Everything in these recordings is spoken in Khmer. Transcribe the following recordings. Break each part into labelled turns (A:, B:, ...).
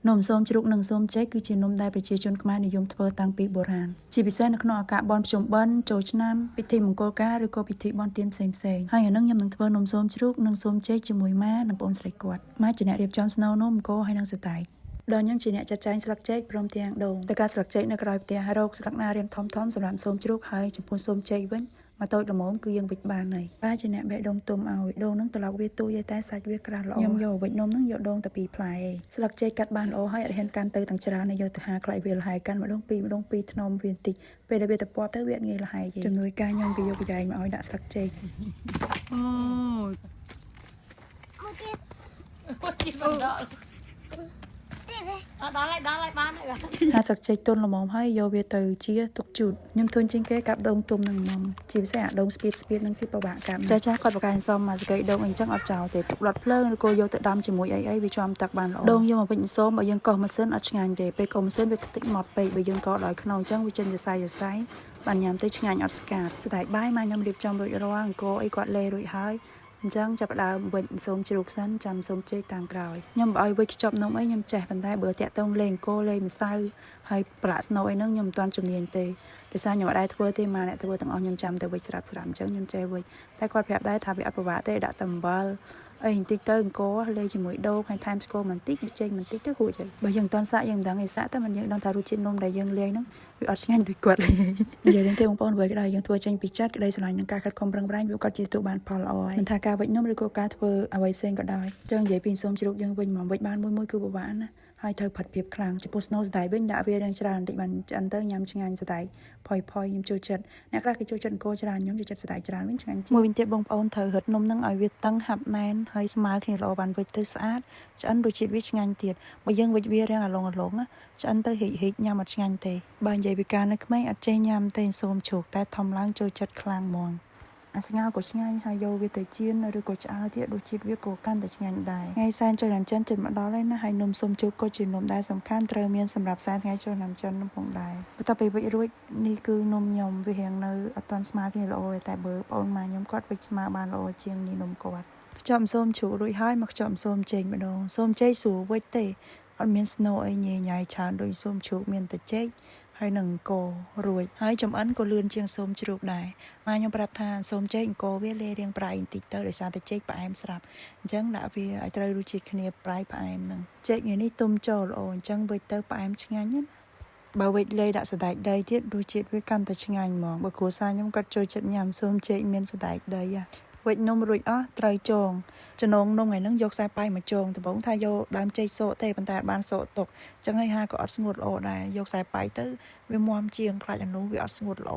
A: នំសូមជ្រូកនិងសូមចេកគឺជានំដែលប្រជាជនខ្មែរនិយមធ្វើតាំងពីបុរាណជាពិសេសនៅក្នុងឱកាសបុណ្យភ្ជុំបិណ្ឌចូលឆ្នាំពិធីមង្គលការឬក៏ពិធីបុណ្យទានផ្សេងៗហើយអានឹងខ្ញុំនឹងធ្វើនំសូមជ្រូកនិងសូមចេកជាមួយម៉ានិងប្អូនស្រីគាត់ម៉ាជាអ្នករៀបចំស្នូលនំអង្គហើយនិងសតែកដល់ខ្ញុំជាអ្នកចាត់ចែងស្លឹកចេកព្រមទាំងដូងតែការស្លឹកចេកនៅក្រោយផ្ទះរោគស្លឹកណារាងធំៗសម្រាប់សូមជ្រូកហើយចំពោះសូមចេកវិញមកតូចល្មមគឺយើងវិចបានហើយប៉ាជាអ្នកបេះដូងទុំឲ្យដូងនឹងត្រឡោកវាទូចឯតែសាច់វាក្រាស់ល្អខ្ញុំយកវិចនំនឹងយកដូងតែពីរផ្លែឯងស្លឹកចេកកាត់បានល្អហើយអត់ហ៊ានកាន់ទៅទាំងច្រើនទេយកទៅហាខ្លាចវាលហើយកាន់ម្ដងពីរម្ដងពីរធ្នមវាបន្តិចពេលដែលវាទៅពាប់ទៅវាអត់ងាយលហើយទេជំនួយការខ្ញុំពីយកប្រយ៉ែងមកឲ្យដាក់ស្លឹកចេក
B: អូ
C: មួយទៀត
B: ជីមិនដល់អត់ដល់ហើយដល់ហើយបានហើយបាទ
A: ហាស្លឹកចេកទុនល្មមហើយយកវាទៅជាទុកជូតខ្ញុំធុញជាងគេកាប់ដូងទុំនឹងហ្មងជាពិសេសអាដូងស្ពីតស្ពីតនឹងទីពិបាកកាប់ចាស់ចាស់គាត់បកកែសំមកសកៃដូងអីចឹងអត់ចោលទេទុកដុតភ្លើងឬក៏យកទៅដាំជាមួយអីអីវាជាប់ទឹកបានល្អដូងយកមកវិញសូមបើយើងកោសម៉ាស៊ីនអត់ឆ្ងាញ់ទេពេលកោសម៉ាស៊ីនវាខ្ទេចម៉ត់ពេកបើយើងកោសដោយខ្នងចឹងវាចេញសរសៃសរសៃបានញ៉ាំទៅឆ្ងាញ់អត់ស្កាតស្ដែកបាយមកខ្ញុំរៀបចំរួចរាល់អង្គអីគាត់លេរួចហើយអញ្ចឹងចាប់ផ្ដើមវិចសូមជ្រូកសិនចាំសូមចេកតាមក្រោយខ្ញុំបើឲ្យវិចខ្ចប់នំអីខ្ញុំចេះប៉ុន្តែបើតាក់តងលេងអង្គលេងម្សៅហើយប្រឡាក់ស្នូអីហ្នឹងខ្ញុំមិនទាន់ជំនាញទេដោយសារខ្ញុំអត់ដែរធ្វើទេមកអ្នកធ្វើទាំងអស់ខ្ញុំចាំតែវិចស្រាប់ស្រាប់អញ្ចឹងខ្ញុំចេះវិចតែគាត់ប្រាប់ដែរថាវាអត់ពិបាកទេដាក់តែអំបិលអីបន្តិចទៅអង្គលេជាមួយដូងហើយថែមស្ករបន្តិចប៊ីចេងបន្តិចទៅរួចហើយបើយើងមិនទាន់សាកយើងមិនដឹងឯសាកតែមិនយើងដឹងថារសជាតិនំដែលយើងលាយហ្នឹងវាអត់ឆ្ងាញ់ដូចគាត់ទេនិយាយរឿងទេបងប្អូនអ្វីក៏ដោយយើងធ្វើចេញពីចិត្តក្តីស្រឡាញ់និងការខិតខំប្រឹងប្រែងវាគាត់ជាទទួលបានផលល្អហើយមិនថាការវិចនំឬក៏ការធ្វើអ្វីផ្សេងក៏ដោយអញ្ចឹងនិយាយពីសូមជ្រូកយើងវិញមកវិចបានមួយមួយគឺពិបាកណាស់ហើយត្រូវផិតភាពខ្លាំងចំពោះ snow សណ្តែកវិញដាក់វារាងច្រើនបន្តិចបានឆ្អិនទៅញ៉ាំឆ្ងាញ់សណ្តែកផុយផុយខ្ញុំចូលចិត្តអ្នកខ្លះគេចូលចិត្តអង្គច្រើនខ្ញុំចូលចិត្តសណ្តែកច្រើនវិញឆ្ងាញ់ជាងមួយវិញទៀតបងប្អូនត្រូវរឹតនំនឹងឲ្យវាតឹងហាប់ណែនហើយស្មើគ្នាល្អបានវិចទៅស្អាតឆ្អិនរសជាតិវាឆ្ងាញ់ទៀតបើយើងវិចវារាងអាឡងអាឡងណាឆ្អិនទៅហ៊ិចហ៊ិចញ៉ាំអត់ឆ្ងាញ់ទេបើនិយាយពីការនៅក្មេងអត់ចេះញ៉ាំទេសូមជ្រូកតែធំឡើងចូលចិត្តខ្លាំងហ្មង អាស្ងោរក៏ឆ្ងាញ់ហើយយកវាទៅចៀនឬក៏ឆ្អើរទៀតរសជាតិវាក៏កាន់តែឆ្ងាញ់ដែរថ្ងៃសែនចូលឆ្នាំចិនជិតមកដល់ហើយណាហើយនំសុំជូរក៏ជានំដែលសំខាន់ត្រូវមានសម្រាប់សែនថ្ងៃចូលឆ្នាំចិននោះផងដែរបន្ទាប់ពីវិចរួចនេះគឺនំខ្ញុំវារៀងនៅអត់ទាន់ស្មើគ្នាល្អទេតែបើប្អូនម៉ាខ្ញុំគាត់វិចស្មើបានល្អជាងនេះនំគាត់ខ្ចប់សូមជ្រូករួចហើយមកខ្ចប់សូមចេកម្ដងសូមចេកស្រួលវិចទេអត់មានស្នូអីញ៉ៃញ៉ៃច្រើនដូចសូមជ្រូកមានតែចេកហើយនឹងអង្គរួចហើយចំអិនក៏លឿនជាងសូមជ្រូកដែរ ម៉ាខ្ញុំប្រាប់ថាសូមចេកអង្គវាលេរៀងប្រៃបន្តិចទៅដោយសារតែចេកផ្អែមស្រាប់អញ្ចឹងដាក់វាឲ្យត្រូវរសជាតិគ្នាប្រៃផ្អែមហ្នឹងចេកថ្ងៃនេះទុំចូលល្អអញ្ចឹងវិចទៅផ្អែមឆ្ងាញ់ណាបើវិចលេដាក់សណ្តែកដីទៀតរសជាតិវាកាន់តែឆ្ងាញ់ហ្មងបើគ្រួសារខ្ញុំគាត់ចូលចិត្តញ៉ាំសូមចេកមានសណ្តែកដីហ៎វិចនំរួចអស់ត្រូវចងចំណងនំថ្ងៃហ្នឹងយកខ្សែប៉ៃមកចងដំបូងថាយកដើមចេកសក់ទេប៉ុន្តែអត់បានសក់ទុកអញ្ចឹងហើយហាក៏អត់ស្ងួតល្អដែរយកខ្សែប៉ៃទៅវាមាំជាងខ្លាចអានោះវាអត់ស្ងួតល្អ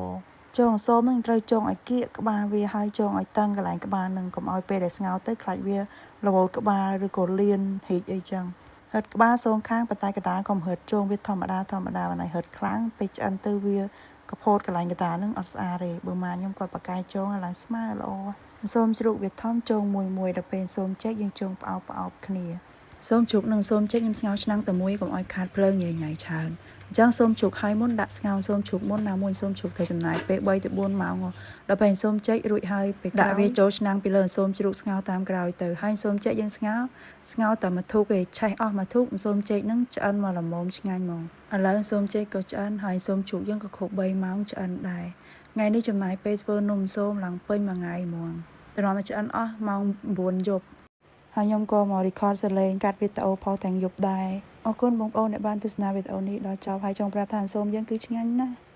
A: ចងសូមនឹងត្រូវចងឲ្យគៀកក្បាលវាហើយចងឲ្យតឹងកន្លែងក្បាលនឹងកុំឲ្យពេលដែលស្ងោរទៅខ្លាចវារវល់ក្បាលឬក៏លៀនហិចអីចឹងហិតក្បាលសងខាងប៉ុន្តែកដាលកុំហិតចងវាធម្មតាធម្មតាបើណៃហិតខ្លាំងពេលឆ្អិនទៅវាកពោតកន្លែងកដាលនឹងអត់ស្អាតទេបើម៉ាខ្ញុំគាត់បកកាយចងឲ្យឡើងស្មើល្អសូមជ្រូកវាធំចងមួយមួយដល់ពេលសូមចេកយើងចងផ្អោបផ្អោបគ្នាសូមជ្រូកនិងសូមចេកខ្ញុំស្ងោរឆ្នាំងតែមួយកុំឲ្យខាតភ្លើងញ៉ៃញ៉ៃច្រើន អញ្ចឹងសូមជ្រូកហើយមុនដាក់ស្ងោរសូមជ្រូកមុនណាមួយសូមជ្រូកត្រូវចំណាយពេល3ទៅ4ម៉ោងហ៎ដល់ពេលសូមចេករួចហើយពេលដាក់វាចូលឆ្នាំងពីលើសូមជ្រូកស្ងោរតាមក្រោយទៅហើយសូមចេកយើងស្ងោរស្ងោរតែមួយធូកឯងឆេះអស់មួយធូកសូមចេកនឹងឆ្អិនមកល្មមឆ្ងាញ់ហ្មងឥឡូវសូមចេកក៏ឆ្អិនហើយសូមជ្រូកយើងក៏គ្រប់3ម៉ោងឆ្អិនដែរថ្ងៃនេះចំណាយពេលធ្វើនំសូមឡើងពេញមួយថ្ងៃហ្មងត្រង់មកឆ្អិនអស់ម៉ោង9យប់ហើយខ្ញុំក៏មក record សលេងកាត់វីដេអូផុសទាំងយប់ដែរអរគុណបងប្អូនដែលបានទស្សនាវីដេអូនេះដល់ចប់ហើយចង់ប្រាប់ថាសូមយើងគឺឆ្ងាញ់ណាស់។